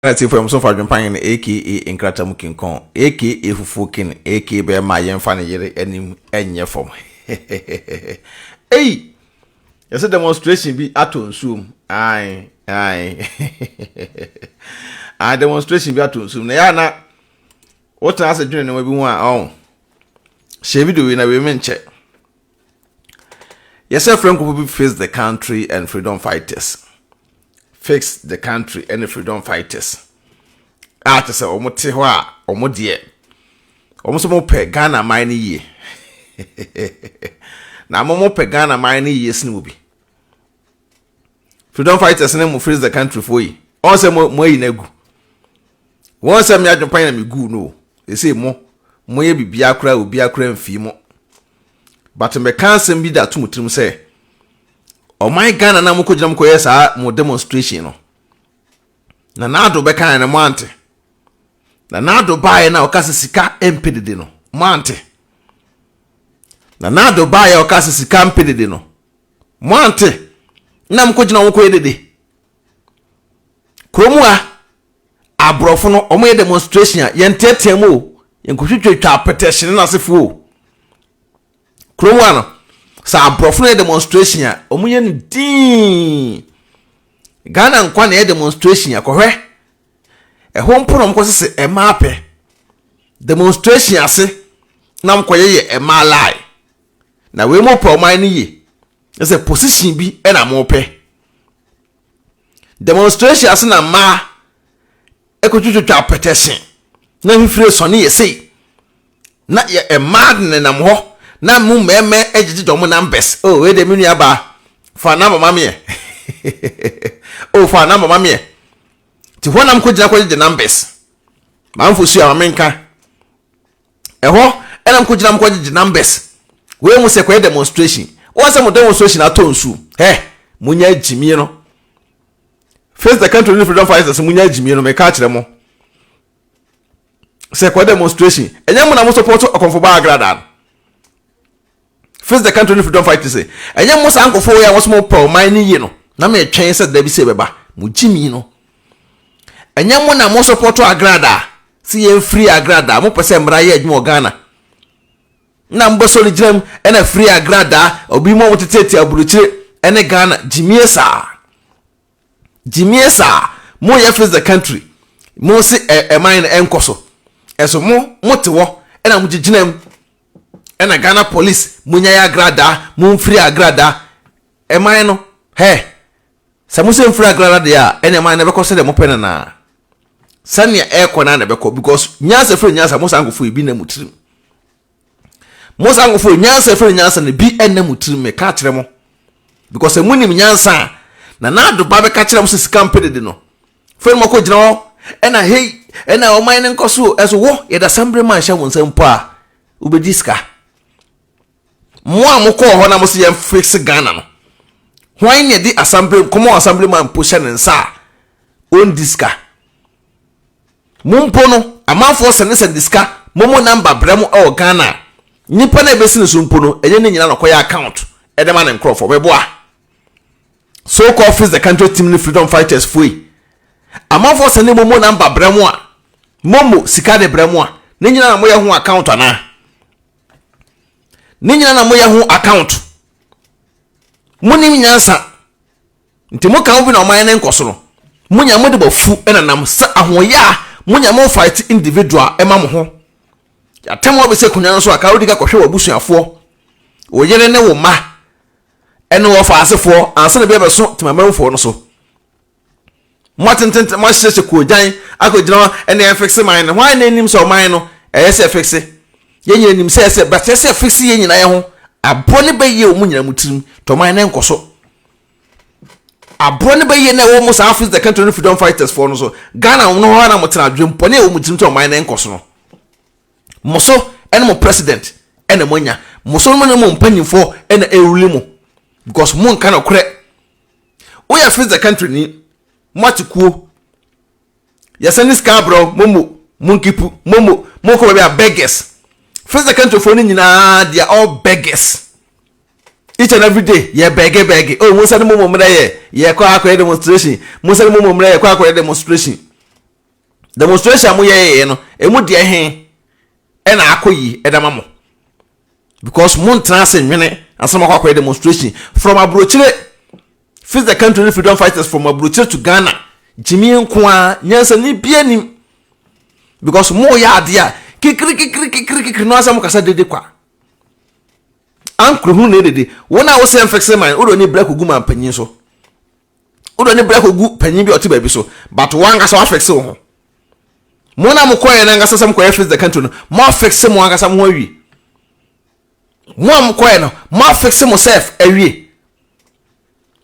Ghana Tiefo yɛ Ɔmosomfo Adwempa Hene aka Nkrataa mu King Kong aka Fufuo King aka Bɛɛma a yɛmfa ne yere anim nyɛ fam. Ei! Yɛsɛ demonstration bi atɔ nsuom. Ae, ae. Ae, demonstration bi atɔ nsuom. Na yɛ na wotena ase dwene nneɛma bi ho a, ɔn. Hyɛ video wei na wei menkyɛ. Yɛsɛ frɛ nkurɔfoɔ bi Fix the Country and Freedom Fighters. Fix the Country and Freedom Fighters. A kyerɛ sɛ wɔn te hɔ a wɔn deɛ wɔn nso wɔn pɛ Ghana man no yie. Na mo mo pɛ Ghana man no yie sene obi. Freedom Fighters ne mo Fix the Country foɔ yi. Wɔn sɛ mo mo ayi no agu. Wɔn sɛ me adwempa na me guu no o. Ɛsei mo mo yɛ biribiara koraa obiara koraa mfii mo. But mɛka asɛm bi de ato mo tirim sɛ, ɔman Ghana na mokɔgyina mo kɔyɛ saa mo demonstration no, na Nado bɛkaeɛ no moante. Na Nado baeɛ na ɔka sɛ sika mpɛ dede no, moante. Na Nado baeɛ ɔka sɛ sika mpɛ dede no, moante. Na mokɔgyina mo kɔyɛ dede. Kurom ha, aborɔfo no, wɔyɛ demonstration a, yɛnteatea mu o, yɛnkɔtwitwatwa apɛtɛhye ne n'asefoɔ o. Kurom ha no, sɛ aborɔfo no yɛ demonstration a, wɔyɛ no dinn. Ghana nkwa na ɛyɛ demonstration a, kɔhwɛ. Ɛhɔ mpo na wɔkɔsese mmaa pɛ. Demonstration ase na wɔkɔyɛ yɛ mmaa lie. Na wei mo pɛ ɔman no yie. Sɛ position bi na mopɛ. Demonstration ase na mmaa ɛkɔtwitwitwa apɛtɛhye na mfifire sɔne yɛ sei na yɛ mmaa nenam hɔ na mo mmarima gyegyegye wɔn numbers. Oh, wei deɛ me nua baa, fa number ma meɛ. Oh, fa number ma meɛ. Nti hɔ nam kɔgyina kɔgyegye numbers. Manfo sua ma menka. Ɛhɔ ɛna mkɔgyina mkɔgyegye numbers. Wei mu sɛ kɔyɛ demonstration. Wɔn sɛ mo demonstration atɔ nsu. Hɛ, munya gyimie no. Face the country ne freedom fighters munya gyimie no meka akyerɛ mo. Sɛ kɔyɛ demonstration. Ɛnyɛ mo na mo support ɔkɔmfo ba agrada no. Face the country ne freedom fighters. Ɛnyɛ mo saa nkɔfo yi a wɔsɛ mo pɛ ɔman no yie no. Na metwɛn sɛ da bi sɛ ɛbɛba. Mo gyimie no. Ɛnyɛ mo na mo support agrada sɛ yɛn free agrada mo pɛ sɛ mmara yɛ adwuma wɔ Ghana na mo bɛsɔre gyina mu ɛna free agrada obi mo a mo tetete aburokyire ɛne Ghana gyimie saa gyimie saa mo yɛ face the country mo se ɛman no ɛnkɔ so ɛso mo mo te hɔ ɛna mo gyina mu ɛna Ghana police mo nya yɛ agrada mo mfiri agrada ɛman no hɛ. Sɛ mose mfiri agrada deɛ a, ɛnneɛ man no ɛbɛkɔ sɛdeɛ mopɛ no naa. Sɛnea ɛrekɔ naa na ɛbɛkɔ because nyansa firi nyansa mo saa nkurɔfoɔ yi bi nna mo tirim. Mo saa nkurɔfoɔ yi nyansa firi nyansa no bi nna mo tirim meka akyerɛ mo. Because sɛ monim nyansa a, na n'ado ba bɛka kyerɛ mo sɛ sika mpɛ dede no. Fei no mɔkɔ gyina hɔ ɛna hei ɛna ɔman no nkɔ so ɛso wo yɛda sambere ma nhyɛ wo nsa mpo a wobɛdi sika. Mo a mokɔɔ hɔ na mo se yɛn fix Ghana no, hwan na ɛde assembly, common assembly man mpo hyɛ ne nsa a ɔndi sika? Mo mpo no, amanfoɔ sɛne sɛne sika, momo number brɛ mo wɔ Ghana a, nipa no a ɛbɛsi ne so mpo no, ɛnyɛ ne nyina na ɔkɔyɛ account ɛde ma ne nkorɔfoɔ. Meboa. So called fix the country team ne freedom fighters foɔ yi, amanfoɔ sɛne momo number brɛ mo a, momo sika de brɛ mo a, ne nyina na moyɛ ho account anaa? Ne nyina na moyɛ ho account. Monim nyansa. Nti moka ho bi na ɔman no nkɔ so no. Monya mode bɔ fu na nam sɛ ahoɔyɛ a monya mo fight individual ɛma mo ho. Yɛatam wo abɛsi akonnwa no so a ka wodi ka kɔhwɛ w'abusuafoɔ, wo yere ne wo mma ɛne wɔfa asefoɔ ansa na bi abɛso temamamfoɔ no so. Mo atententen, mo ahyehyɛ koogyan akɔgyina hɔ ɛna ɛfikse man no. Hwan na anim sɛ ɔman no ɛyɛ sɛ ɛfikse? Yɛn nyina nim sɛ ɛsɛ, but ɛsɛ ɛfikse yɛn nyina yɛn ho. Aboɔ no bɛyɛ wɔn nyina mo tirim, tɔ ɔman no nkɔ so. Aboɔ no bɛyɛ na ɛwɔ mo saa fix the country no freedom fighters foɔ no so. Ghana no hɔ na mo tena adwempɔne ɛwɔ mo tirim sɛ ɔman no nkɔ so no. Mo so ɛne mo president ɛna mo anya. Mo so ne mo mpanyinfoɔ ɛna ɛruli mo. Because mo nka nokorɛ. Woyɛ fix the country ni, moate kuo, yɛsɛ ne sika abrɛ wo, momo, monkipu, momo, monkɔ baabi a beggars. Fix the country foɔ no nyinaa, they are all beggars. Each and every day, yɛ bɛge bɛge. Oh, monsa ne momo mmerɛ yɛ, yɛkɔ akɔyɛ demonstration. Monsa ne momo mmerɛ yɛkɔ akɔyɛ demonstration. Demonstration a moyɛyɛyɛ no, emu deɛ he ɛna akɔ yi ɛda ma mo? Because mo ntena ase nwene ansa na moakɔ akɔyɛ demonstration from aburokyire. Fix the country ne freedom fighters from aburokyire to Ghana. Gyimie nko ara, nyansa ni bia nim. Because mo yɛ adeɛ a kikiri kikiri kikiri kikiri no asɛ mo kasa dede kwa. Ankoro hunu na edede. Wɔn a wɔsɛ mfixe man, wode oni brɛ kogu man panyin so. Wode oni brɛ kogu panyin bi a ɔte baabi so. But wɔn ankasa wɔafixe wo ho. Mo na mo kɔɛ no ankasa sɛ mo kɔyɛ fix the country no, mo afixe mo ankasa mo ho awie. Mo a mo kɔɛ no, mo afixe mo self awie.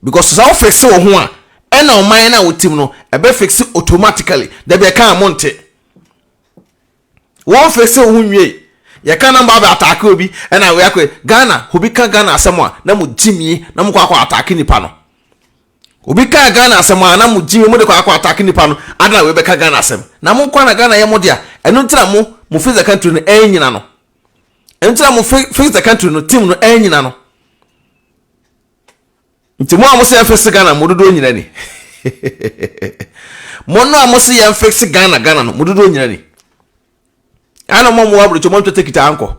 Because sɛ wo fixe wo ho a, ɛna ɔman no a wotim no, ɛbɛ fixe automatically. Dabi ɛka a mo nte. Wɔn fixe wo ho nwie. Yɛka na mo abɛ ataake obi, ɛna wei akɔ Ghana, obi ka Ghana asɛm a, na mo gyimie, na mo kɔ akɔ ataake nipa no. Obi ka Ghana asɛm a, na mo gyimie, mo de kɔ akɔ ataake nipa no, ada na wei bɛka Ghana asɛm. Na mo nkwa na Ghana yɛ mo dea. Ɛno nti na mo, mo fix the country no ɛnyina no. Ɛno nti na mo fix the country no, team no ɛnyina no. Nti mo a mo se yɛn fixe Ghana mo dodoɔ nyina ni. Mo no a mo se yɛn fixe Ghana Ghana no mo dodoɔ nyina ni. Ana mo a mo wɔ aburokyi mo ntwa tekiti ankɔ.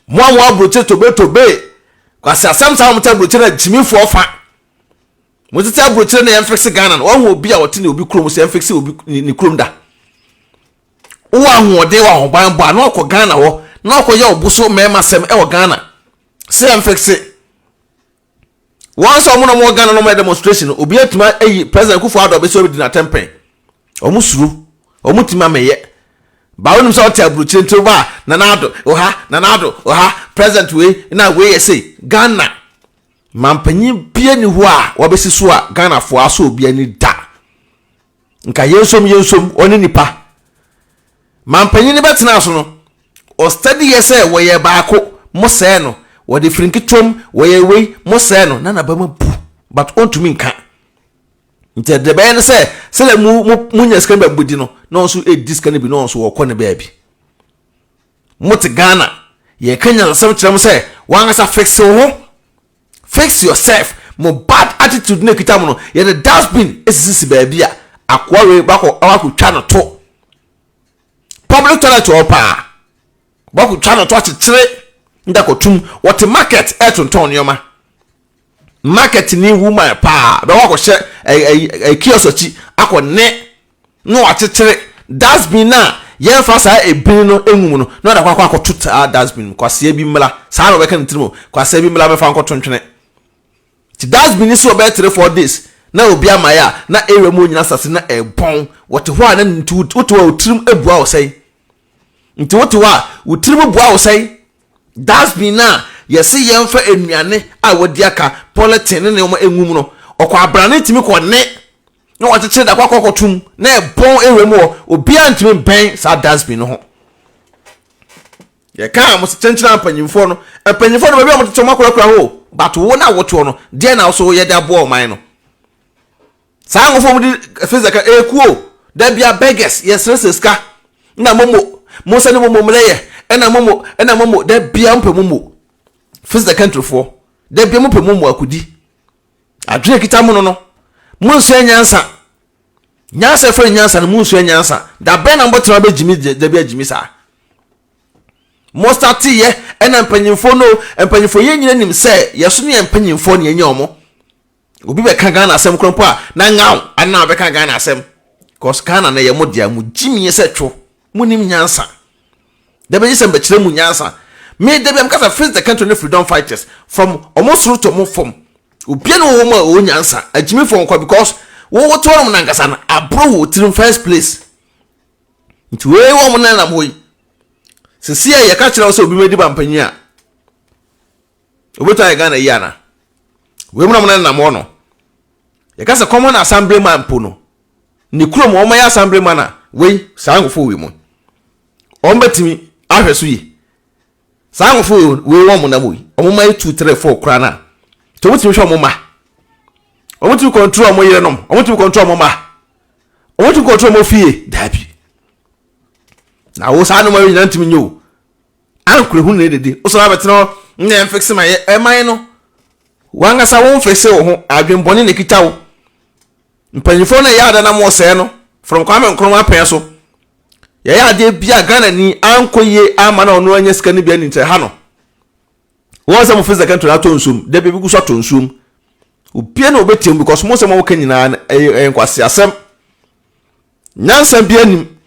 Mo a mo wɔ aburokyi tobe tobe. Kwasi asɛm saa mo te aburokyi na gyimifoɔ fa. Mo tete aburokyi na yɛn fixe Ghana no. Wɔn obi a ɔte ne obi kurom sɛ yɛn fixe obi ne kurom da. Wowɔ ahoɔden wɔ ahoban bɔ a na ɔkɔ Ghana hɔ na ɔkɔ yɛ ɔbo so mmarima sɛm ɛwɔ Ghana. Sɛ yɛn fixe. Wɔn sɛ wɔn na wɔwɔ Ghana na wɔyɛ demonstration no, obi atumi ayi President Kufuor Addo abɛsi ɔbɛdi n'atɛmpɛn. Wɔn suro. Wɔn tumi amɛyɛ. Ba wonim sɛ ɔte aburokyire nti ba Nana Addo oha, Nana Addo oha, President wei na wei yɛ sei. Ghana mampanyin bia ni hɔ a wabɛsi so a Ghanafoɔ asɔ obi ani da. Nka yɛnsom yɛnsom ɔne nipa. Mampanyin no bɛtenaa so no, ɔstudy yɛ sɛ wɔyɛ baako, mo sɛɛ no, wɔde firi nketewa mu, wɔyɛ wei, mo sɛɛ no, na n'aba mu abu, but ɔntumi nka. Nti ɛdeɛ bɛyɛ no sɛ, sɛdeɛ mo, mo, monya sika no bɛbɛdi no, na ɔno nso ɛdi sika no bi, na ɔno nso wɔkɔ ne baabi. Mote Ghana, yɛka nyansasɛm kyerɛ mo sɛ, wankasa fix wo ho, fix yourself, mo bad attitude na ekita mo no, yɛde dustbin esisisi baabi a, akoa wei bakɔ, akɔtwa no to. Public toilet wɔ hɔ paa. Wɔakotwa no to akyekyere de akɔtum. Wɔte market ɛretontɔn nneɛma. Market ni woman paa bɛwɔ akɔhyɛ ɛɛ kiosk akyi akɔ ne na wakyekyere dustbin na yɛmfa saa ebini no engu mu no na ɔde akɔ akɔ akɔto saa dustbin mu. Kwasea bi mmra saa na ɔbɛka ne tirim o. Kwasea bi mmra mɛfa nkɔto ntwene. Nti dustbin no si hɔ bɛyɛ 3, 4 days na obi ama yɛ a na area mu nyina asase na ɛbɔn. Wɔte hɔ a na nti wote hɔ a wo tirim abua wo sɛn. Nti wote hɔ a wo tirim bua wo sɛn. Dustbin no a yɛse yɛmfa nnuane a wɔadi aka, polythene ne nneɛma ngu mu no, ɔkɔ abrane tumi kɔ ne na wɔakyekyere da kɔ akɔ akɔtom na ɛbɔn area mu hɔ. Obiara ntumi mbɛn saa dustbin no ho. Yɛka mo kyenkyena mpanyimfoɔ no, mpanyimfoɔ no baabi a wɔtete wɔn akorakora hɔ, but wo na wotoɔ no, deɛ na so yɛde aboa ɔman no. Saa nkɔfoɔ mu de physical ekuo, dabia beggars, yɛsrɛsrɛ sika, na momo, mo nsa ne momo mmerɛ yɛ, ɛna momo, ɛna momo, dabia mpɛ momo. Face the country foɔ, dabia mo pɛ momo akodi. Adwene kita mo no no, mo nsua nyansa. Nyansa fɛ nyansa no, mo nsua nyansa. Da bɛn na mobɛtena bɛgyimi, dabia gyimi saa. Mo starte yɛ ɛna mpanyinfoɔ no, mpanyinfoɔ yɛn nyina nim sɛ yɛso ne yɛn mpanyinfoɔ ne yɛnyɛ ɔmo. Obi bɛka Ghana asɛm koraa mpo a na ngaw ana ɔbɛka Ghana asɛm. Cause Ghana no yɛ mo dea, mo gyimie sɛ two, mo nim nyansa. Da bɛgye sɛ mbɛkyerɛ mu nyansa. Me da bi a meka sɛ face the country ne freedom fighters from ɔmo soro to ɔmo fam. Obia ne wɔ hɔ mu a ɔwɔ nyansa. Agyimifoɔ nkwa because wo wote hɔnom nankasa no aboro wɔ tirim first place. Nti wei wɔn na nam hɔ yi. Sisi a yɛka kyerɛ wo sɛ obi mɛdi mampanyin a, obɛtumi ayɛ Ghana yi ana? Wei mu na wɔn nam hɔ no. Yɛka sɛ common assembly man mpo no, ne kurom wɔn ayɛ assembly man a, wei saa nkɔfo wei mu. Wɔn bɛtumi ahwɛ so yie. Saa nkɔfo wei wɔn nam yi, wɔn ma yɛ 2, 3, 4 koraa na. Nti wɔn tumi hwɛ wɔn mma. Wɔn tumi control wɔn yerenom, wɔn tumi control wɔn mma. Wɔn tumi control wɔn fie, daabi. Na wo saa nneɛma yi nyinaa ntumi nyɛ o. Ankora hu na edede. Wosɔre abɛtena hɔ na ɛmfixe ma yɛ ɛman no. Wankasa wo mfixe wo ho, adwenbɔne na ekita wo. Mpanyinfoɔ no ɛyɛ ada na mo sɛɛ no. From Kwame Nkrumah pɛn so, yɛyɛ adeɛ bi a Ghana ni ankɔ yie ama na ɔno anya sika no bi ani nkyerɛ ha no. Wɔn sɛ mo fix the country atɔ nsuom, da bi gu so atɔ nsuom. Obia na obetie mu because mo nsɛm a wɔka nyinaa no ɛyɛ ɛyɛ nkwaseasɛm. Nyansa bi anim.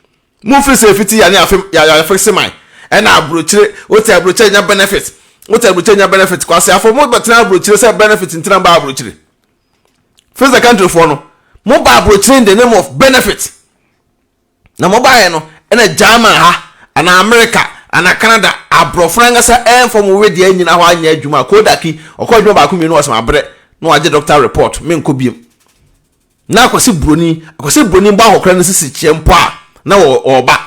Mo firi sɛ efiti yane afe yɛafixe man. Ɛna aburokyire, wote aburokyire nya benefit. Wote aburokyire nya benefit. Kwaseafo mo bɛtena aburokyire sɛ benefit ntina ba aburokyire. Fix the country foɔ no, mo ba aburokyire in the name of benefit. Na mo baeɛ no, ɛna German ha, anaa America, anaa Canada, aborɔfo no ankasa ɛmfa mo wedeɛ nyina hɔ anyɛ adwuma. Kodak yi, ɔkɔ adwuma baako mmienu ɔsɛ mabrɛ, na wagye doctor report, menkɔ biem. Na Kwasi Broni, Kwasi Broni bɔ akɔkora no sisi kyɛ mpo a, na ɔba.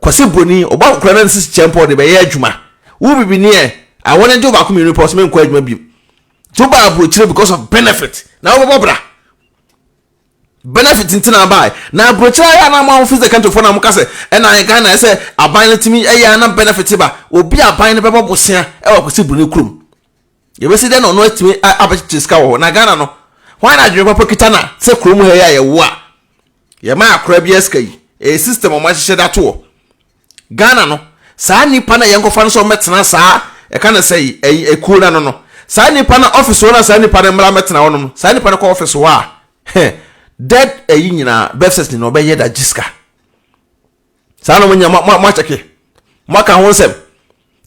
Kwasi Broni, ɔbɔ akɔkora no sisi kyɛ mpo ɔde bɛyɛ adwuma. Wo bibini ɛ, awɔ no gye wo baako mmienu pɛ ɔsɛ menkɔ adwuma biem. Nti wobaa aburokyire because of benefit, na wobɛbɔ bra. Benefit nti na abae. Na aburokyire ayɛ a na mo a mo the country foɔ na mo ka sɛ ɛna ayɛ Ghana ɛsɛ aban no tumi ɛyɛ a na benefit ba. Obi aban no bɛbɔ bosea ɛwɔ Kwasi Broni kurom. Yɛbɛsi dɛn na ɔno atumi abɛkyekyere sika wɔ hɔ? Na Ghana no, hwan na adwene papa kita na sɛ kurom ha yi a yɛwo a yɛma akora biara sika yi? Ɛyɛ system a wɔahyehyɛ de ato hɔ. Ghana no, saa nipa no a yɛnkɔfa no sɛ ɔmmɛtena saa ɛka no sɛ ɛyi ekuo no ano no, saa nipa no office hɔ na saa nipa no mmra mmɛtena hɔ nom, saa nipa no kɔ office hɔ a, hɛ, dead ɛyi nyinaa, birth cert nyinaa ɔbɛyɛ da gye sika. Saa na mo nyɛ mo mo akyɛke, mo aka ho nsɛm.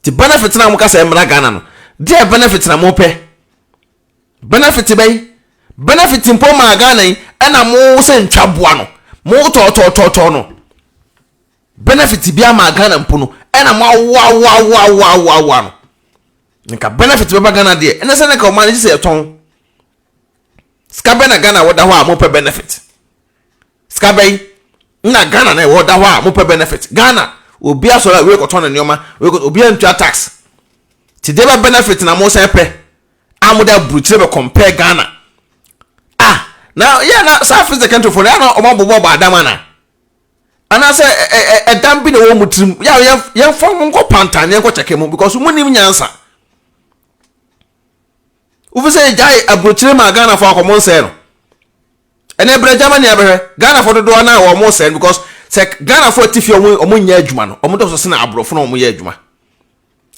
Ti benefit na mo ka sɛ mmra Ghana no, deɛ benefit na mo pɛ? Benefit bɛyi? Benefit mpo maa Ghana yi, ɛna mo sɛ ntwa boa no, mo tɔɔtɔɔtɔɔtɔɔ no. Benefit bi ama Ghana mpo no, ɛna mo awoawoawoawoawoa no. Nka benefit bɛba Ghana deɛ, ɛna sɛ nka ɔman no gye sɛ yɛtɔn. Sika bɛn na Ghana wɔda hɔ a mopɛ benefit? Sika bɛn na Ghana na ɛwɔ da hɔ a mopɛ benefit? Ghana, obi asɔre a wei kɔtɔn ne nneɛma, wei kɔ obi antua tax. Ti deɛ bɛ benefit na mo san pɛ a mo de aburukyire bɛ compare Ghana. Ah, na yɛ na saa fix the country for na yɛ na ɔmo abobɔ ɔbɔ adam ana? Anaasɛ ɛdan bi na ɛwɔ mo tirim yɛ a yɛmfa mo nkɔ pantan yɛnkɔ kyɛkɛ mu because mo nim nyansa. Wofi sɛ yɛgyae aburokyire ma Ghanafoɔ akɔ mo nsɛe no. Ɛnɛ brɛ Germany abɛhwɛ Ghanafoɔ dodoɔ no a wɔn sɛe no because sɛ Ghanafoɔ ati fie wɔn wɔn nyɛ adwuma no wɔn dɔso sene aborɔfo na wɔn yɛ adwuma.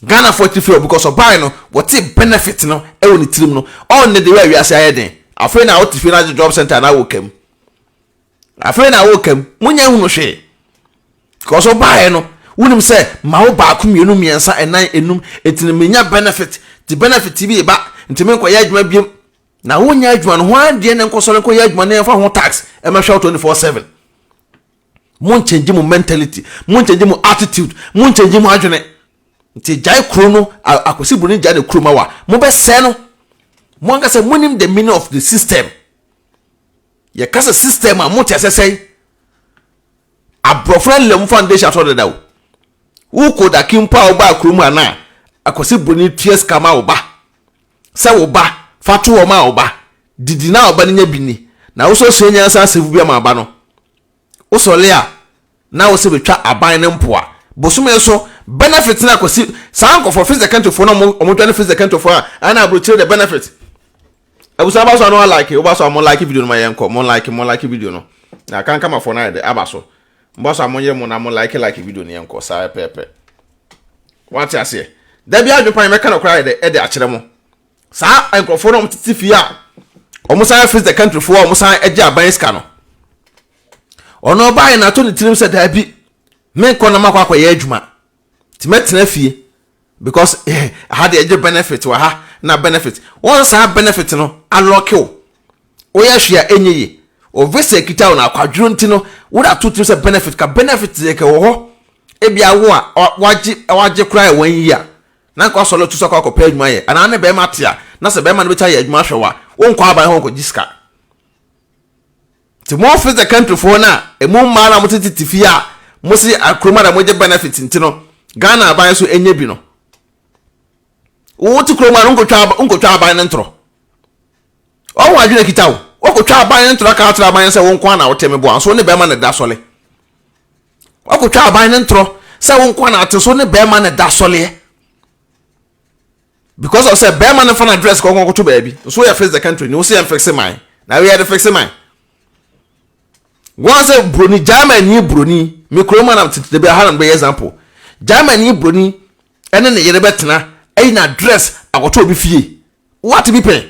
Ghanafoɔ ati fie because ɔbaa no wɔte benefit no ɛwɔ ne tirim no ɔn ne de wɔ awiase ayɛ den afei na ɔte fie no agye job center na awɔ kam. Afei na woka mu, monya nhunu hwee. Because wobaeɛ no, wonim sɛ ma wo baako, mmienu, mmiɛnsa, ɛnan, enum, enti no menya benefit, nti benefit bi reba, nti menkɔyɛ adwuma biom. Na wonyɛ adwuma no, hwan deɛ na nkɔsɔre nkɔyɛ adwuma na yɛmfa ho tax ɛmɛhwɛ wo 24/7. Monkyɛngye mo mentality, monkyɛngye mo attitude, monkyɛngye mo adwene. Nti gyae kuro no, Akwasi Broni gyae ne kuro ma wa, mobɛsɛe no. Mo ankasa monim the meaning of the system. Yɛka sɛ system a mote asɛ sɛn? Aborɔfo no alɛ foundation ato dada o. Wokɔ dake mpo a wobaa kurom ha no a, Akwasi Broni tua sika ma wo ba. Sɛ wo ba, fa to hɔ ma wo ba. Didi na wo ba no nya bi ni. Na wo nso sua nyansa asɛmfo bi ama ba no. Wosɔre a, na wosɛ betwa aban no mpoa. Bosome so, benefit no akwasi saa nkurɔfoɔ fix the country foɔ na wɔn dwane fix the country foɔ a, ɛna aburokyire the benefit. Abusua aba so a na wa like, woba so a mo like video no ma yɛn kɔ, mo like, mo like video no. Na kankamafoɔ no ayɛ dɛ aba so. Mo ba so a mo yere mo na mo like like video no yɛn kɔ saa pɛpɛ. Wate aseɛ? Da bi adwempa yɛn bɛka no koraa yɛ dɛ ɛde akyerɛ mo. Saa nkurɔfoɔ no a wɔtete fie a wɔn san fix the country foɔ a wɔn san gye aban sika no. Ɔno ɔbaeɛ na ato ne tirim sɛ daabi menkɔ na makɔ akɔyɛ adwuma. Nti mɛtena fie because eh, ha deɛ ɛgye benefit wɔ ha na benefit. Wɔn saa benefit no alɔke wo. Woyɛ hwee a ɛnyɛ yie. O visa ekita wo no akwadworɔ nti no wode ato tirim sɛ benefit ka benefit deɛ kɛ wɔ hɔ. Ebia wo a wagye wagye koraa yɛ wɔn yi a na nka wasɔre atu so akɔ akɔpɛ adwuma yɛ anaa ne bɛrima te a na sɛ bɛrima no bɛtumi ayɛ adwuma ahwɛ wo a wonkɔ aban hɔ nkɔgye sika. Nti mo fix the country foɔ no a emu mmaa na mo tete fie a mo se akurom a na mo gye benefit nti no Ghana aban so enye bi no. Wo te kurom a no nkotwa nkotwa aban no ntorɔ. Ɔho adwene kita wo. Wakotwa aban no ntorɔ aka akyerɛ aban no sɛ wo nko na wote me boa nso ne bɛrima na da sɔle. Wakotwa aban no ntorɔ sɛ wo nko na ate so ne bɛrima na da sɔleɛ. Because of sɛ bɛrima no fa na dress kɔkɔ kɔto baabi nso yɛ fix the country ni wo sɛ yɛn fix man na yɛ de fix man. Wɔn sɛ broni, Germany broni, me kurom anam tete da bi ha na mebɛyɛ example. Germany broni ɛne ne yere bɛtena ɛyi na dress akɔtɔ obi fie. What bi pɛn?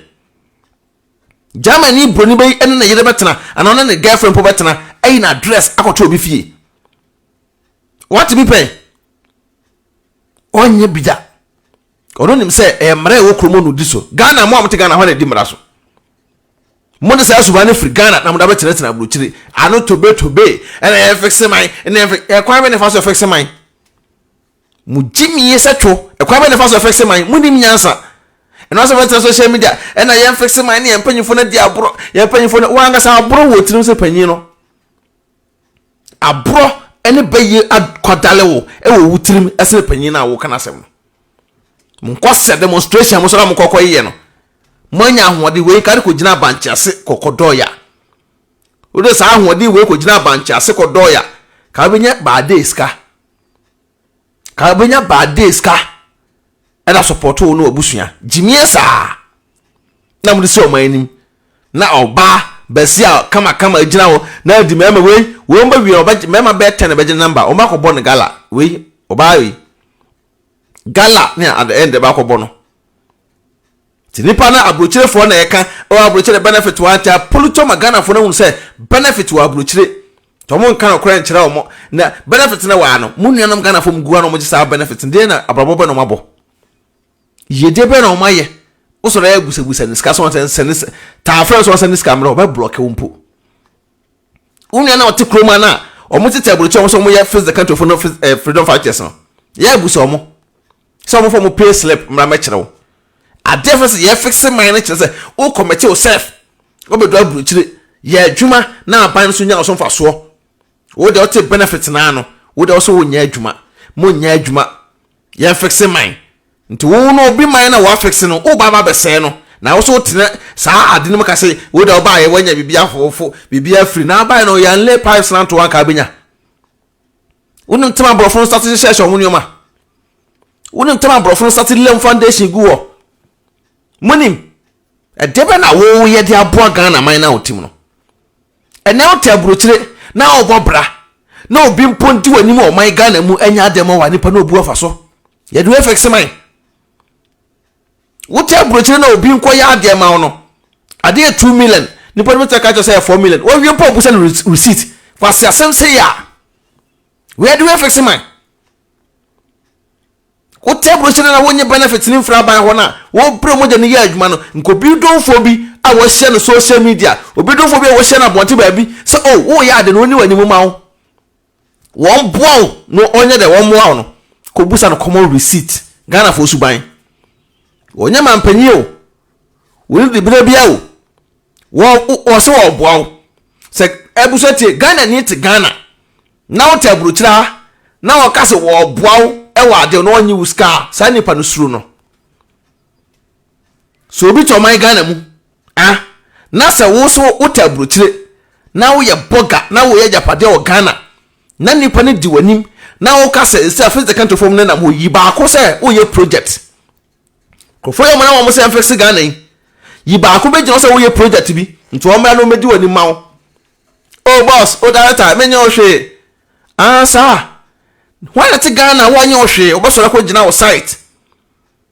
Germany broni bɛyi ɛne ne yere bɛtena anaa ɔne ne girlfriend po bɛtena ɛyi na dress akɔtɔ obi fie. What bi pɛn? Ɔnyɛ bi da. Ɔno nim sɛ ɛyɛ mmara ɛwɔ kurom no di so. Ghana mo a mote Ghana hɔ na ɛdi mmara so. Mo de saa suban no firi Ghana na mo de abɛtenatena aburokyire. Ano tobe tobe ɛna yɛn fixe man ɛna yɛn fixe ɛkwan bɛ na ɛfa so ɛfixe man. Mo gyimie sɛ two ɛkwan bɛ na ɛfa so ɛfixe man mo nim nyansa. Ɛno asɛ bɛtena social media ɛna yɛn fixe man ne yɛn mpanyinfoɔ no di aborɔ yɛn mpanyinfoɔ no wɔn ankasa aborɔ wɔ tirim sɛ panyin no. Aborɔ ne bɛyie akwadale wo wɔ wo tirim sene panyin no a woka n'asɛm no. Monkɔ sɛ demonstration a mo sɔrɔ a mokɔkɔ yɛ no. Moanya ahoɔden wei nka de kɔgyina abankye ase kɔkɔdɔɔ ya. Wode saa ahoɔden wei kɔgyina abankye ase kɔdɔɔ ya. Ka wobɛnya baadee sika. Ka wobɛnya baadee sika. Ɛna support wo ne w'abusua. Gyimie saa na mode si ɔman anim na ɔbaa bɛsi a kamakama gyina hɔ na adi mmarima wei wɔn bɛ wie ɔbɛ mmarima bɛyɛ tɛn bɛgye namba wɔn akɔbɔ no gala wei ɔbaa wei gala ne at the end ɛbɛ akɔbɔ no ti nipa na aburokyerefoɔ na ɛka ɛwɔ aburokyere benefit wɔn ati apolitɔ ma Ghanafoɔ no ahunu sɛ benefit wɔ aburokyere Nti ɔmo nka nokorɛ nkyerɛ ɔmo na benefit no waa no mo nuanom Ghanafoɔ mo gu ha na ɔmo gye saa benefit no deɛ na abrabɔ bɛn na ɔmo abɔ yiedie bɛn na ɔmo ayɛ wosɔre ayɛ busabusa ne sika sɛ ɔnsɛ nsɛ ne taa frɛ sɛ ɔnsɛ ne sika mmerɛ ɔbɛ blɔke wo mpo wo nua na ɔte kurom a na ɔmo tete aburokyi ɔmo sɛ ɔmo yɛ face the country fo no eh, freedom fighters no yɛ abusa ɔmo sɛ ɔmo fɔ ɔmo pay slip mmra mɛkyerɛ wo adeɛ fɛ sɛ yɛ fixe man no kyerɛ sɛ wo commit yourself wobɛdu aburokyire yɛ adwuma na aban nso nya wo so mfasoɔ wo deɛ wote benefit naa no wo deɛ wo sɛ wonyɛ adwuma monyɛ adwuma yɛn fixe man nti wo no obi man na wɔafixe no wo ba ba bɛsɛe no na wo so wotena saa ade no mu ka sɛ wo deɛ wobaayɛ woanya biribi afofo biribi afiri na abaayɛ no yɛn lay pipes na nto wanka bɛnya Wonim ntɛm aborɔfo no starte hyehyɛhyɛ wɔn nneɛma. Wonim ntɛm aborɔfo no starte lem foundation gu hɔ. Monim ɛdeɛ bɛ na woyɛ de aboa Ghana man na wotim no. Ɛnɛ wote aburokyire na wobɔ bra na obi mpo ndi w'anim wɔ ɔman Ghana mu anya adeɛ ma wɔ nipa na obu afa so. Yɛde wo afɛkse man. Wote aburokyire na obi nkɔ yɛ adeɛ ma wo no, adeɛ yɛ 2 million, nipa no bɛtumi aka kyerɛ sɛ yɛ 4 million. Wɔwie mpo obusa no receipt. Kwasi asɛm sɛ yɛ a, wei de wei fixe man. Wote aburokyire na wonye benefit ne mfiri aban hɔ no a, wɔbrɛ mogya no yɛ adwuma no, nka obi domfoɔ bi a wɔahyia no social media, obi domfoɔ bi a wɔahyia no abɔnten baabi sɛ o oh, woyɛ ade no ɔni w'anim ma wo. Wɔn boa wo no ɔnyɛ dɛ wɔn mmoa wo no, kɔbusa no common receipt. Ghanafoɔ suban. Wɔnyɛ mampanyin o. Wɔn dibere bia o. Wɔ wɔ sɛ wɔboa wo. Sɛ abusua tie Ghana ni te Ghana na wote aburokyire ha na wɔka sɛ wɔboa wo wɔ ade na ɔnye wo sika a saa nipa no suro no. Sɛ obi te ɔman Ghana mu ah na sɛ wo so wote aburokyire na woyɛ bɔga na woyɛ agyapadeɛ wɔ Ghana na nipa no di w'anim na woka sɛ ɛsɛ afei the country fam no nam hɔ yi baako sɛ woyɛ project nkurɔfoɔ yɛ wɔn na wɔn sɛ mfɛse Ghana yi yi baako bɛgyina hɔ sɛ woyɛ project bi nti wɔn mmra na wɔmmɛdi w'anim ma wo. Oh boss, oh director, menyɛ wo hwee. Ah saa. Hwan na te Ghana wɔnyɛ wo hwee, wɔbɛsɔre akɔgyina wo site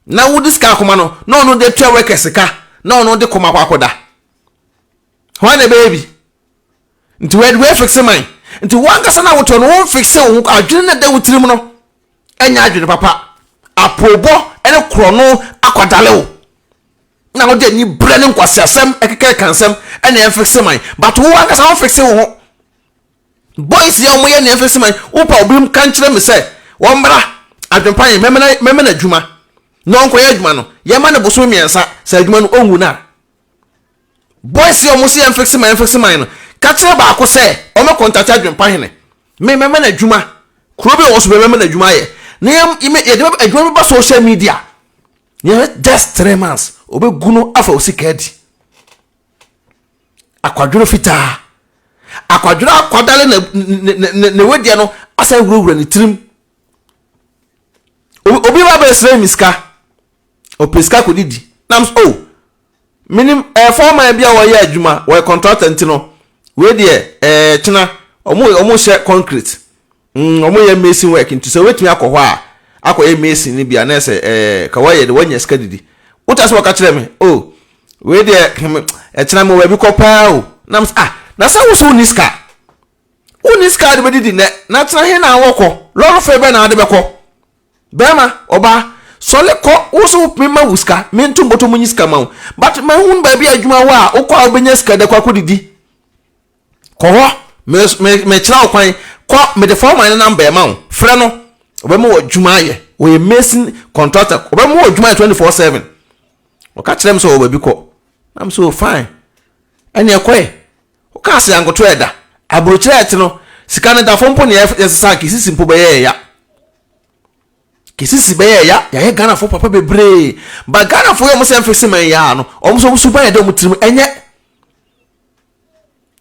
na wode sika akɔma no na ɔno de atua workers ka na ɔno de kɔma akɔ akɔda. Hwan na ɛbɛyɛ bi? Nti wei wei fixe man. Nti wo ankasa na wotɔ no wo fixe wo ho adwene na ɛda wo tirim no ɛnyɛ adwene papa. Apoobɔ ne korɔno akwadale wo. Na wode ani brɛ ne nkwaseasɛm ɛkeka nsɛm ɛna ɛmfixe man but wo ankasa wo fixe wo ho. Boys yɛ wɔn yɛ nea ɛmfixe man. Wopa obi ka nkyerɛ me sɛ wɔmmra adwempa yɛn mɛmɛ mɛmɛ na adwuma na ɔnkɔyɛ adwuma no yɛma no bosome 3 sɛ adwuma no ɔnwu no a. Boys yɛ wɔn sɛ yɛmfixe man yɛmfixe man no ka kyerɛ baako sɛ ɔmɛ kɔntate adwempa hene me mɛmɛ na adwuma kuro bi a wɔ so mɛmɛ na adwuma ayɛ na yɛde adwuma bɛba social media. Yɛ just 3 months obɛgu no afa wo sika adi. Akwadworɔ fitaa akwadworɔ akwadale na ne ne wedeɛ no asan wurawura ne tirim. Obi ba bɛsrɛ mi sika, ɔpɛ sika kɔdidi nam so oh menim ɛyɛ foreman bi a wɔyɛ adwuma, wɔyɛ contractor nti no. Wei deɛ ɛɛ kyena ɔmo ɔmo hyɛ concrete. Ɔmo yɛ mason work nti sɛ wobɛtumi akɔ hɔ a akɔyɛ mason no bi a na ɛsɛ ɛɛ ka wɔyɛ de wɔanya sika didi. Wote ase wɔka kyerɛ me oh wei deɛ ɛkyena mewɔ baabi kɔ paa o. Na mesɛ ah na sɛ wo so wonni sika. Wonni sika a wode bɛdidi nnɛ na kyena he na wɔkɔ? Lɔre fare bɛn na wode bɛkɔ? Bɛrima, ɔbaa, sɔle kɔ, wo so me ma wo sika, me nto mbɔtɔ mu nyi sika ma wo. But mahunu baabi a adwuma wɔ a wokɔ a wobɛnya sika de akɔ akɔdidi. Kɔ hɔ, me me mekyerɛ wo kwan, kɔ, mede foreman no number ma wo, frɛ no, ɔbɛma wo adwuma ayɛ. Ɔyɛ mason contractor, ɔbɛma wo adwuma ayɛ 24/7. Ɔka kyerɛ me sɛ ɔwɔ baabi kɔ. Na me sɛ oh fine, ɛneɛ kɔɛ. Wokaa sɛ ankoto ɛda. Aburokyerɛ a ɛte no, sika no da fam mpo na yɛsesa a, kesisi mpo bɛyɛ ɛya. Kesisi bɛyɛ ɛya. Yɛayɛ Ghanafoɔ papa bebree. But Ghanafoɔ yɛ wɔn sɛ mfese man yi a no, wɔn nso wɔn suban yɛ dɛ wɔn tirim ɛnyɛ.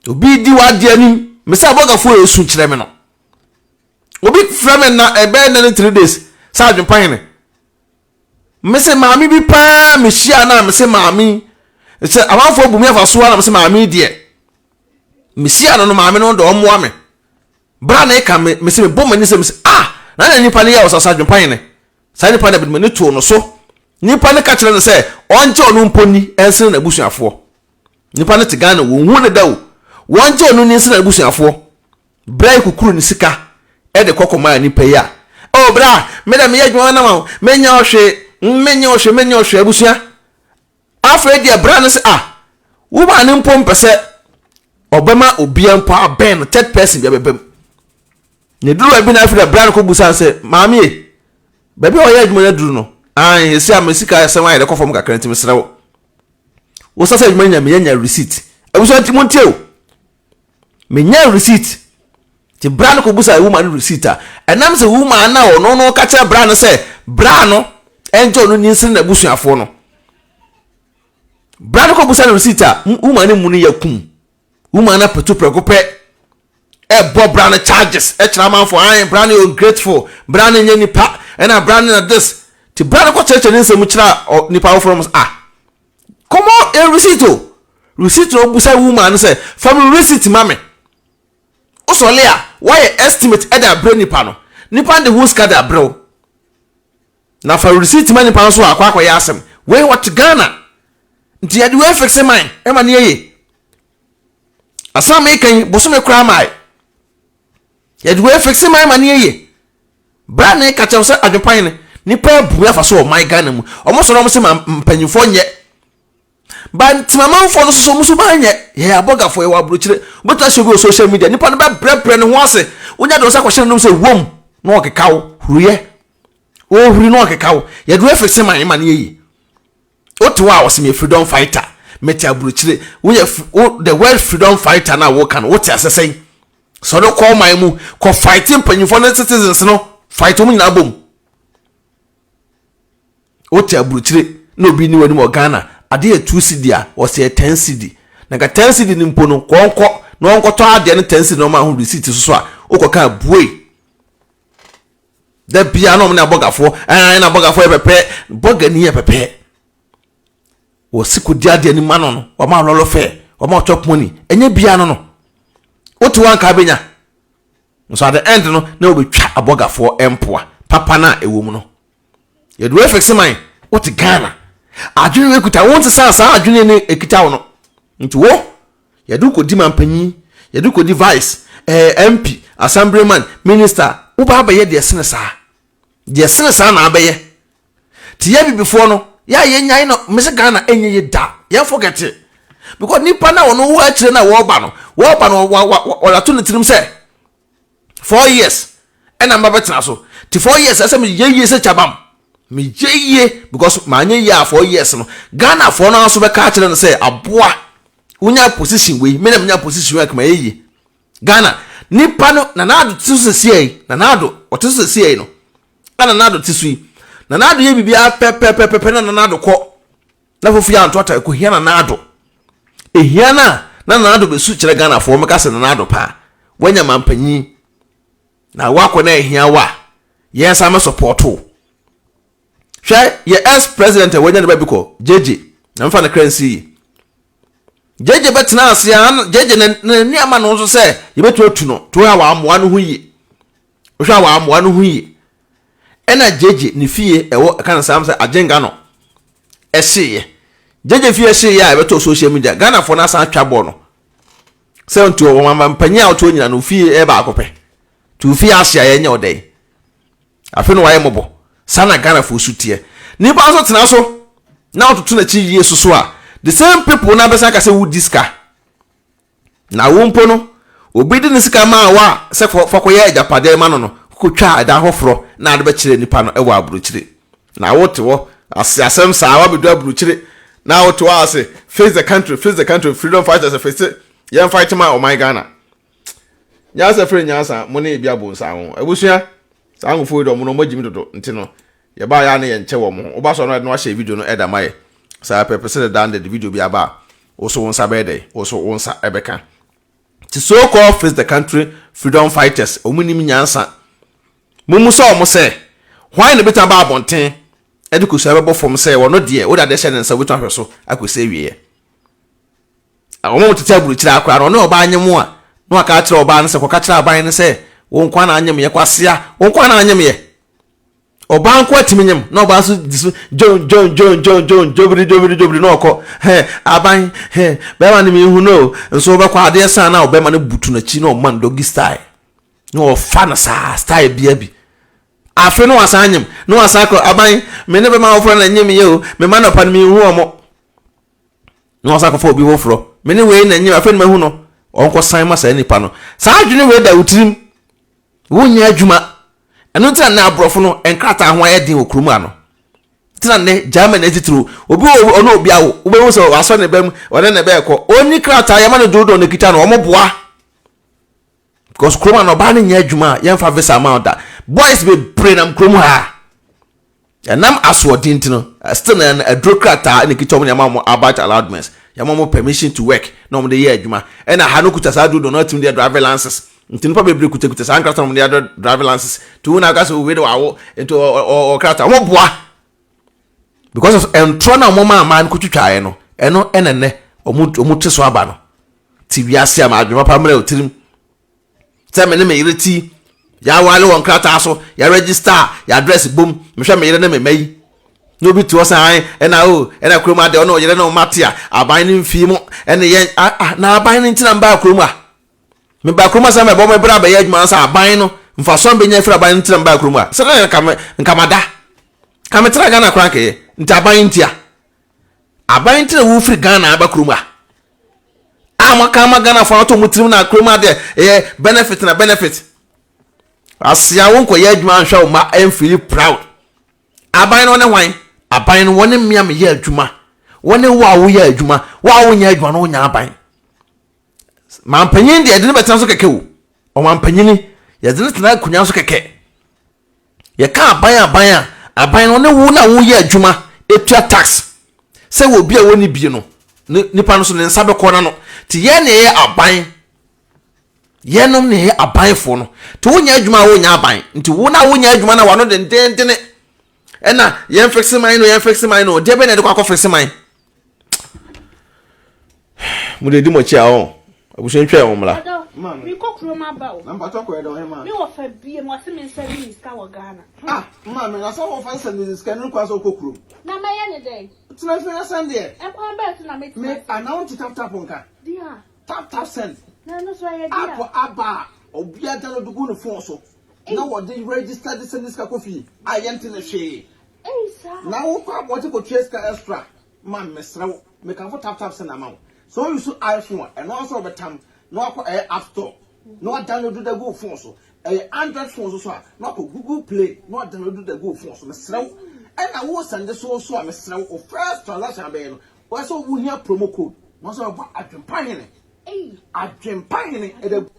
Obi di w'adeɛ anim. Mesɛ abɔgafoɔ yɛ esu kyerɛ me no. Obi frɛ me na ɛbɛyɛ nna ne 3 days sɛ adwempa hene. Mese maame bi paa mehyia no a mese maame yi sɛ amanfoɔ bu me afa so a na mese maame yi deɛ mehyia no no maame no de ɔmmoa me bra na ɛka me mese mebɔ m'ani sɛ mese ah na na nipa no yɛ ɔsasa adwempa hene saa nipa no bɛde m'ani too no so nipa no ka kyerɛ no sɛ ɔngye ɔno mpo ni ɛnsene n'abusuafoɔ nipa no te Ghana wɔn hu ne da o wɔngye ɔno ni nsene n'abusuafoɔ Bra yi kukuru ne sika de kɔ kɔmaa nipa yi a, oh bra, me dɛ meyɛ adwuma na ma menyɛ ɔhwee, menyɛ ɔhwee, menyɛ ɔhwee, abusua. Afei deɛ bra no sɛ ah, wo maa no mpo mpɛ sɛ ɔbɛma obia mpo abɛn no, third person bi abɛba mu. Na eduru baabi na afei deɛ bra no kɔ busa no sɛ, maame e, baabi a ɔyɛ adwuma no aduru no, ae, ɛsi a me sika asɛm ayɛ dɛ kɔ fam kakra nti mesrɛ wo. Wo sɛ sɛ adwuma no nya meyɛ nya receipt. Abusua nti montie o. Menyaa receipt. Nti bra no kɔbusa woman no receipt a, ɛnam sɛ woman no a ɔno no ka kyerɛ bra no sɛ bra no ɛngye ɔno nyinsene n'abusuafoɔ no. Bra no kɔbusa no receipt a, woman no mu no yɛ kum. Woman no apeto prɛko pɛ ɛbɔ bra no charges ɛkyerɛ amanfoɔ ae bra no yɛ ungrateful, bra no nyɛ nipa, ɛna bra no na this. Nti bra no kɔkyerɛkyerɛ ne nsɛm kyerɛ nipa foforɔ mo sɛ ah Kɔmɔ yɛ receipt o. Receipt na obusa woman no sɛ fa me receipt ma me. Wosɔle a woayɛ estimate de abrɛ nipa no. Nipa no de ho sika de abrɛ wo. Na fa receipt ma nipa no so akɔ akɔyɛ asɛm. Wei wɔte Ghana. Nti yɛde wei fixe man ɛma ne yɛye. Asɛm a meka yi bosome koraa mae. Yɛde wei fixe man ma ne yɛye. Bra na ɛka kyerɛ wo sɛ adwempa hene nipa abu afa so wɔ ɔman Ghana mu. Ɔmo sɔrɔ ɔmo se ma mpanyinfoɔ nyɛ. Ba ntimamanfoɔ no soso ɔmo so ba nyɛ. Yɛyɛ abɔgafoɔ yɛwɔ aburokyire. Wobɛtumi ahyɛ obi wɔ social media nipa no bɛbrɛbrɛ ne ho ase. Wonya de wo nsa kɔhyɛ n'anom sɛ wom na ɔkeka wo. Huruyɛ. Ɔhuri na ɔkeka wo. Yɛde wei fixe man ma no yɛ yie. Wote hɔ a wɔse meyɛ freedom fighter. Mete aburokyire. Woyɛ wo the word freedom fighter no a woka no wote ase sɛn? Sɔre kɔ ɔman mu kɔ fight mpanyinfoɔ ne citizens no fight wɔn nyinaa bom. Wote aburukyire na obi ni w'anim wɔ Ghana adeɛ yɛ 2 cedi a wɔsɛ yɛ 10 cedi na nka 10 cedi no mpo no kɔ nkɔ na wɔnkɔtɔ adeɛ no 10 cedi na wɔn aho receipt soso a wokɔ ka bue. Da bia na wɔn ne abɔgafoɔ ɛn na abɔgafoɔ yɛ pɛpɛ bɔgani yɛ pɛpɛ. Wɔsi kɔdi adeɛ no ma no no wɔma lɔlɔ fɛ wɔma chop money ɛnyɛ bia no no wote wɔn anka abɛnya nso at the end no na wɔbɛtwa abɔgafoɔ mpoa papa no a ɛwɔ mu no yɛde wei fixe man wote Ghana adwene wei kuta wo nsesa saa adwene ne ɛkita wo no nti wo yɛde kɔdi mampanyin yɛde kɔdi vice MP, assemblyman, minister, woba abɛyɛ deɛ sene saa deɛ sene saa na abɛyɛ. Ti yɛ bibifoɔ no yɛ a yɛnyae no mese Ghana ɛnyɛ yɛ da yɛn forget it because nipa na ɔno wɔ akyire na wɔreba no wɔreba no wɔato ne tirim sɛ 4 years ɛna mba bɛtena so ti 4 years ɛsɛ meyɛ yie sɛ kyabam meyɛ yie because maanyɛ yie a 4 years no Ghana foɔ no nso bɛka akyerɛ no sɛ aboa wonya position wei me na menya position wei akama yɛ yie. Ghana nipa no Nana Addo te so sɛsiɛ yi. Nana Addo ɔte so sɛsiɛ yi no a Nana Addo te so yi Nana Addo yɛ biribiara pɛpɛpɛpɛ na Nana Addo kɔ na fofi anto ata ɛkɔhia Nana Addo ehia no a na Nana Addo bɛsu kyerɛ Ghanafoɔ mɛka sɛ Nana Addo paa wanya mampanyin na wakɔ na ehia wa yɛn nsa mɛ support wo. Hwɛ yɛ ex president a wanya ne baabi kɔ gyegye na mfa ne kra nsi yi. Gyegye bɛtena ase a, na Gyegye n'ani ama ne ho so sɛ yɛbɛtumi atu no. To a wammoa no ho yie. Wohwɛ a wammoa no ho yie. Ɛna Gyegye ne fie ɛwɔ ɛka no saa sɛ Agyenka no ɛhyeeɛ. Gyegye fie ɛhyeeɛ a ɛbɛtɔ social media. Ghanafoɔ no asan atwa bɔɔ no. Sɛ nti wɔn ama mpanyin a wɔte hɔ nyina no fie ɛyɛ baako pɛ. Nti ofie ahye a yɛnyɛ ɔdɛn. Afei na wayɛ mmɔbɔ. Saa na Ghanafoɔ su teɛ. Nipa nso tena so na ɔtoto n'akyi yie soso a, the same people no abɛsan aka sɛ wodi sika. Na wo mpo no, obi de ne sika maa wo a sɛ fa kɔyɛ agyapadeɛ ma no no, wokɔtwaa ɛdan foforɔ na ade bɛkyerɛ nipa no wɔ aburokyire. Na wote hɔ ase asɛm saa wabɛdu aburokyire na wote hɔ ase face the country, face the country, freedom fighters face yɛn fight ma ɔman Ghana. Nyansa firi nyansa, mo ne ebi abonsa ho. Abusua, saa ngofo yi de ɔmo no ɔmo agyimi dodo nti no, yɛbaa yɛ a ne yɛnkyɛ wɔn ho. Woba so a na na wahyɛ video no ɛda ma yɛ. Saa pɛpɛ sɛ deda no de video bi aba a, wo so wo nsa bɛyɛ dɛn? Wo so wo nsa ɛbɛka. Ti so called face the country freedom fighters, ɔmo nim nyansa. Mummusa wɔn sɛ, Hwan na obetumi aba abɔnten de kosua bɛbɔ fam sɛ ɔno deɛ wode adeɛ hyɛ ne nsa obetumi ahwɛ so akɔsi awieɛ? Wɔn a wɔtete aburokyire ara koraa no, ɔne ɔbaa nyem a, na waka akyerɛ ɔbaa no sɛ, kɔka kyerɛ aban no sɛ, wo nko ara na anyem yɛ, kwasea, wo nko ara na anyem yɛ. Ɔbaa nko atumi nyem, na ɔbaa nso di so dwon dwon dwon dwon dwon dwobiri dwobiri dwobiri na ɔkɔ hɛ aban hɛ bɛrima no mehu no o nso wobɛkɔ adeɛ san na ɔbɛrima no butu n'akyi na ɔma no doggy style na ɔfa no saa style bia bi afe no wasan anyem na wasan akɔ aban me ne bɛma foforɔ na nyem yɛ o me ma nɔpa no mehu ɔmo na wasan akɔfa obi foforɔ me ne wei na nyem afei no mahu no ɔnkɔ san ma saa nipa no saa adwene wei da wo tirim wonyɛ adwuma ɛno nti na nnɛ aborɔfo no nkrataa ho ayɛ den wɔ kurom ano nti na nnɛ Germany atitiriw obi wɔ ɔne obi awo wobɛhu sɛ wasɔ ne bam ɔne ne bɛɛkɔ ɔnni krataa yɛma no doodoo no kita no ɔmo boa Because kurom a na ɔbaa no nyɛ adwuma a yɛmfa visa ma da. Boys bebree nam kurom ha. Ɛnam asoɔden nti no, still na aduro krataa na ekita wɔn na yɛma wɔn Arbeit allowance, yɛma wɔn permission to work na wɔn de yɛ adwuma. Ɛna ha no kuta saa aduro do no atumi de driving license. Nti nipa bebree kutakuta saa nkrataa na wɔn de adɔ driving license. Nti wɔn na aka sɛ wei de wawo nti ɔ krataa wɔn boa. Because of ntorɔ na wɔn maa maa no kotwitwaeɛ no, ɛno ɛna nnɛ wɔn wɔn te so aba no. Te wiase a ma adwene papa mmerɛ tirim. Sɛ me ne me yere ti, yɛawale wɔ nkrataa so, yɛregister, yɛadrɛs bom, mehwɛ me yere ne me mma yi. Na obi te hɔ sɛ an ɛna o ɛna kurom adeɛ ɔne ɔyere ne ɔma te a aban no mfii mu ɛne yɛn ah na aban no ntina mbaa kurom a. Mebaa kurom a sɛ mɛbɔ me bra bɛyɛ adwuma sɛ aban no mfasoɔ a mbɛnya afiri aban no ntina mbaa kurom a sɛ na nka me nka mada ka metena Ghana koraa nkɛyɛ nti aban ntia aban nti na wofiri Ghana aba kurom a a moaka ama Ghanafoɔ ato mo tirim na kurom adeɛ ɛyɛ benefit na benefit asea wo nkɔyɛ adwuma anhwɛ wo mma ɛmfili proud aban no ne hwan aban no wɔne mmea meyɛ adwuma wɔne wo a woyɛ adwuma wo a wonyɛ adwuma no wonya aban Mampanyin deɛ yɛde no bɛtena so kɛkɛ o. Ɔmampanyini yɛde no tena akonnwa so kɛkɛ. Yɛka aban aban a, aban no ne wo na woyɛ adwuma etua tax sɛ wɔ obi a wɔnni bie no, ne nipa no so ne nsa bɛkɔ n'ano. Te yɛn na yɛyɛ aban. Yɛnom na yɛyɛ abanfoɔ no. Te wonyɛ adwuma a wonyɛ aban. Nti wo na wonyɛ adwuma na wano dendendene. Ɛna yɛn fixe man no yɛn fixe man no deɛ bɛn na yɛde kɔ akɔ fixe man. Mo de di mo akyi a ɔn. Abusua ntwa yɛn ho mmra. Ɔdɔ, mekɔ kurom aba o. Na mpatsɔ kɔ ɛdɔ hema. Me wɔfa bie mu ɔse me nsa bi ne sika wɔ Ghana. Ah, maame, na sɛ wɔfa nsɛm de sika no kwan sɛ wokɔ kurom. Na mɛyɛ ne dɛn? Tena fie na sɛn deɛ. Ɛkwan bɛn so na mɛtumi Me, asɛn? anaa wonte tap tap nka? Deɛ a. Tap tap send. Na ɛno nso ɛyɛ deɛ a. App aba a, obiara download gu ne phone so. Na wɔde register de send sika kɔ fie a yɛnte ne hwee. Ei saa. Na wokɔ abɔnten kɔtua sika extra. Ma mesrɛ wo, mekamfo tap tap send ama wo. Sɛ wo use iPhone a, ɛno ara nso wɔbɛtam na wakɔ ɛyɛ app store na wa download de agu wo phone so. Ɛyɛ Android phone nso so a, na wakɔ Google Play na wa download de agu wo phone so. Mesrɛ wo. Ɛna wo send so nso a, mesrɛ wo, wo first transaction abɛyɛ no, wɔyɛ sɛ wohia promo code na wɔsɛ wɔbɔ Adwempa Hene. Adwempa Hene ɛde agu.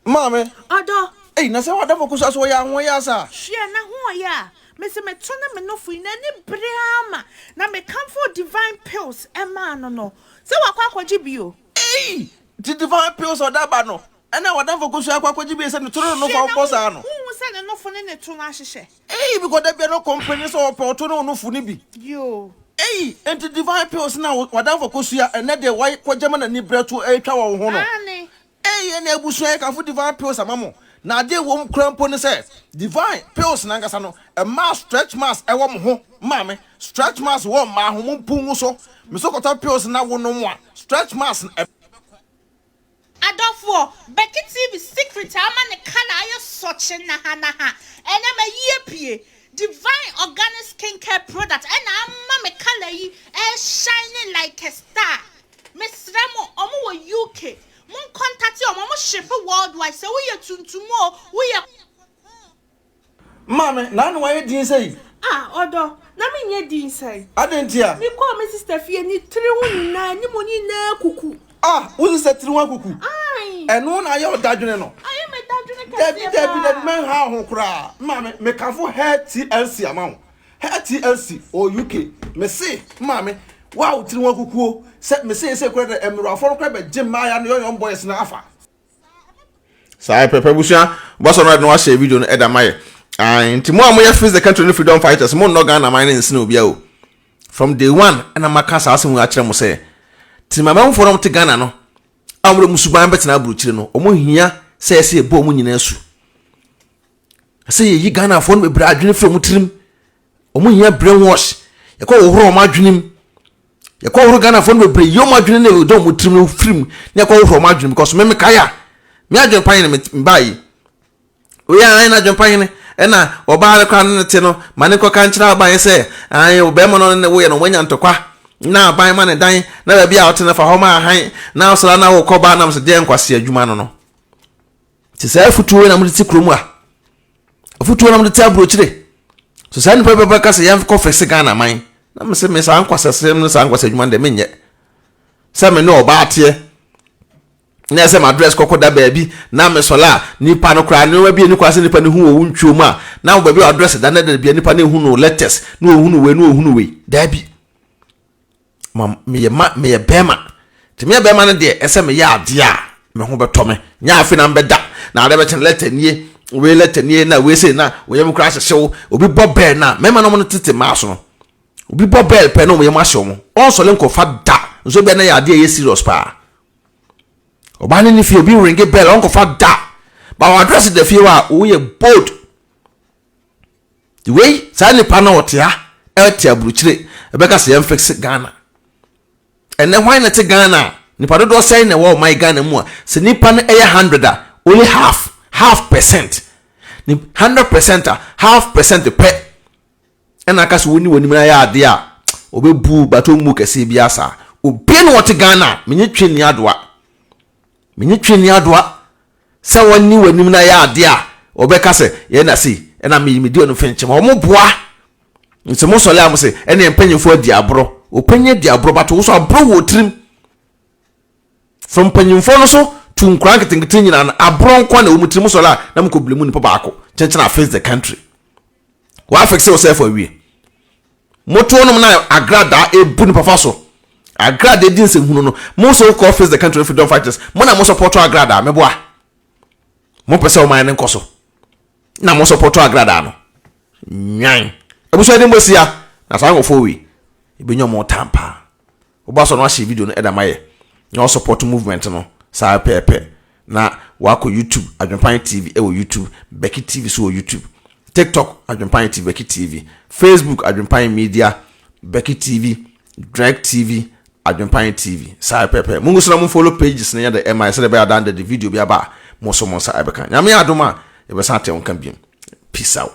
Maame. Ɔdɔ. Ei, na sɛ w'adamfo kosua so ɔyɛ ahoɔyɛ asa a. Hwɛ, n'ahoɔyɛ a mese meto ne me nofo yi, n'ani bere ara ma na mekamfoo Divine Pills maa no no, sɛ wakɔ akɔgye bi o. Ei, nti Divine Pills a ɔde aba no, ɛna w'adamfo kosua akɔ akɔgye bi sɛ ne to ne ne nofo Hwɛ, a na wobɔ saa no? wonhu sɛ ne nofo ne ne to no ahyehyɛ? Ei, because da biara no complaini sɛ ɔpɛ ɔto ne wo nofo no bi. Yoo. Ei, enti Divine Pills no a w'adamfo Akosua ɛnnɛ deɛ wakɔgya ma n'ani berɛ to retwa wɔ wo ho no? Aane. Ei, ɛnneɛ abusua yɛkamfo Divine Pills ama mo. Na adeɛ ɛwɔ mu koraa mpo ne sɛ, Divine Pills no ankasa no, ɛmaa stretch marks ɛwɔ mo ho. Maame, stretch marks wɔ mmaa ho, mompu ngu so. Me so kɔtɔ pills na wonom a, stretch marks no ɛbɛkɔ. Adɔfoɔ, Becky TV secret a ama ne colour ayɛ sɔkye nahanaha ɛnɛ mayi apue. Divine organic skin care product ɛna ama me colour yi ɛreshine like a star. Mesrɛ mo, ɔmo wɔ UK, mon contact ɔmo, ɔmo ship worldwide, sɛ woyɛ tuntum o, woyɛ. Maame, n'ano ayɛ din sɛi. Ah, ɔdɔ, na menyɛ din sɛn? Adɛn ntia? Mekɔɔ me sista fie, ne tiri ho nyinaa, anim nyinaa kuku. Ah, wo sista tiri ho akuku? Ae. Ɛno na ayɛ wo dadwene no? Ayɛ me dadwene kɛseɛ Dabi, dabi, dabi, paa. mɛnha wo ho koraa. Maame, mekamfo Hair TLC ama wo. Hair TLC, ɔwɔ UK. Mese, maame, wo a wo tiri ho akukuo, sɛ mese seesei koraa deɛ, mmerewafoɔ no koraa bɛgye mmaaya no young young boys no afa. Saa pɛpɛ abusua bɔsɔ no na wahyɛ video no ɛda mayɛ. Ae nti mo a moyɛ face the country no freedom fighters mo nnɔ Ghana man no nsene obia o. From day one ɛna maka saa asɛm akyerɛ mo sɛ tirimamamfoɔ no te Ghana no a wɔn de mo suban bɛtena aburukyire no wɔn hia sɛ ɛsɛ yɛbɔ wɔn nyinaa su. Ɛsɛ yɛyi Ghanafoɔ no bebree adwene firi wɔn tirim. Wɔn hia brain wash. Yɛkɔ hohoro wɔn adwene mu. Yɛkɔ hohoro Ghanafoɔ no bebree yi wɔn adwene na ɛda wɔn tirim no firi mu na yɛkɔ hohoro wɔn adwene because me mekae a me adwene pa hene me baa yi. Wei a ayɛ n'adwene pa hene ɛna ɔbaa no koraa ne ne te no ma ne nkɔka nkyerɛ aban sɛ ae ɔbarima no ne woyɛ no wɔanya ntɔkwa na aban ma ne dan na baabi a ɔte no fa hɔ ma ahan na ɔsra na wokɔ ba nam sɛ deɛ nkwasi adwuma no no. Te saa afutuo wei na mode te kurom a afutuo na mode te aburokyire so saa nipa bɛba ka sɛ yɛnkɔ fese Ghana man na me sɛ me saa nkwasasɛm no saa nkwasa adwuma no deɛ menyɛ sɛ me ne ɔbaa teɛ na ɛsɛ ma dress kɔkɔ da baabi na mesɔle a nipa no koraa nneɛma bi ani kwan sɛ nipa no hu wɔ wo ntwuo mu a na baabi a dress da na da bia nipa no ehu no letters na ohunu wei na ohunu wei daabi Ma meyɛ ma meyɛ bɛrima. Nti meyɛ bɛrima no deɛ ɛsɛ meyɛ adeɛ a me ho bɛtɔ me. Nyɛ afei na mbɛda na adeɛ bɛkyɛ no lɛtɛ nie wei lɛtɛ nie na wei sei na wɔyɛ mu koraa ahyehye wo. Obi bɔ bɛl na mmarima no wɔn tete mmaa so no. Obi bɔ bɛl pɛ na wɔn yam ahye wɔn. Ɔnsɔle nkɔfa da nso bia na yɛ adeɛ ɛyɛ serious paa. Ɔbaa ne ne fie obi ringe bɛl ɔnkɔfa da. Ba wɔ address da fie hɔ a woyɛ bold. Wei saa nipa no ɔte ha ɛte aburukyire ɛbɛka sɛ yɛn fix Ghana. Ɛnɛ hwan na ɛte Ghana a nipa dodoɔ sɛn na ɛwɔ ɔman Ghana mu a sɛ nipa no ɛyɛ hundred a only half half percent 100% a half percent pɛ ɛna aka sɛ wɔni wɔn anim ayɛ adeɛ a ɔbɛbu but ɔmmu kɛseɛ biara saa obi na ɔte Ghana a menye twe nni adoa menye twe nni adoa Sɛ wɔnni w'anim na yɛ adeɛ a, wɔbɛka sɛ, Yɛn na sei, ɛna meyi me deɛ no fenkyem. Wɔn boa. Nti mo sɔle a mo se, ɛne mpanyinfoɔ adi aborɔ. Ɔpanyin adi aborɔ, but wo so aborɔ wɔ tirim. From mpanyinfoɔ no so to nkwadaa nketenkete nyinaa no, aborɔ nko na ɛwɔ mu tirim. Mo sɔle a, na mo kɔ blame nipa baako. Kyenkyen a face the country. W'afixe wo self awie. Motoɔ nom na agradaa ebu nipa fa so. Agradaa di nsɛnhunu no. Mo so kɔ face the country freedom fighters. Mo na mo support agradaa meboa. Mo pɛ sɛ ɔman no nkɔ so. Na mo support agradaa no. Nwan. Abusua de mbosia na saa nkɔfoɔ wei. Ebenya ɔmo tam paa. Woba so na wahyɛ video no ɛda mayɛ na wa support movement no saa pɛɛpɛ na wakɔ YouTube Adwenpan TV ɛwɔ YouTube Becky TV so wɔ YouTube TikTok Adwenpan TV Becky TV Facebook Adwenpan Media Becky TV Dreg TV Adwenpan TV saa pɛɛpɛ mungu so na mo follow pages no yɛ de ɛma ɛsɛ de bɛyɛ adan de video bi aba a mo so mo nsa ɛbɛka Nyame adom a yɛbɛsan ate wo nka biom peace out.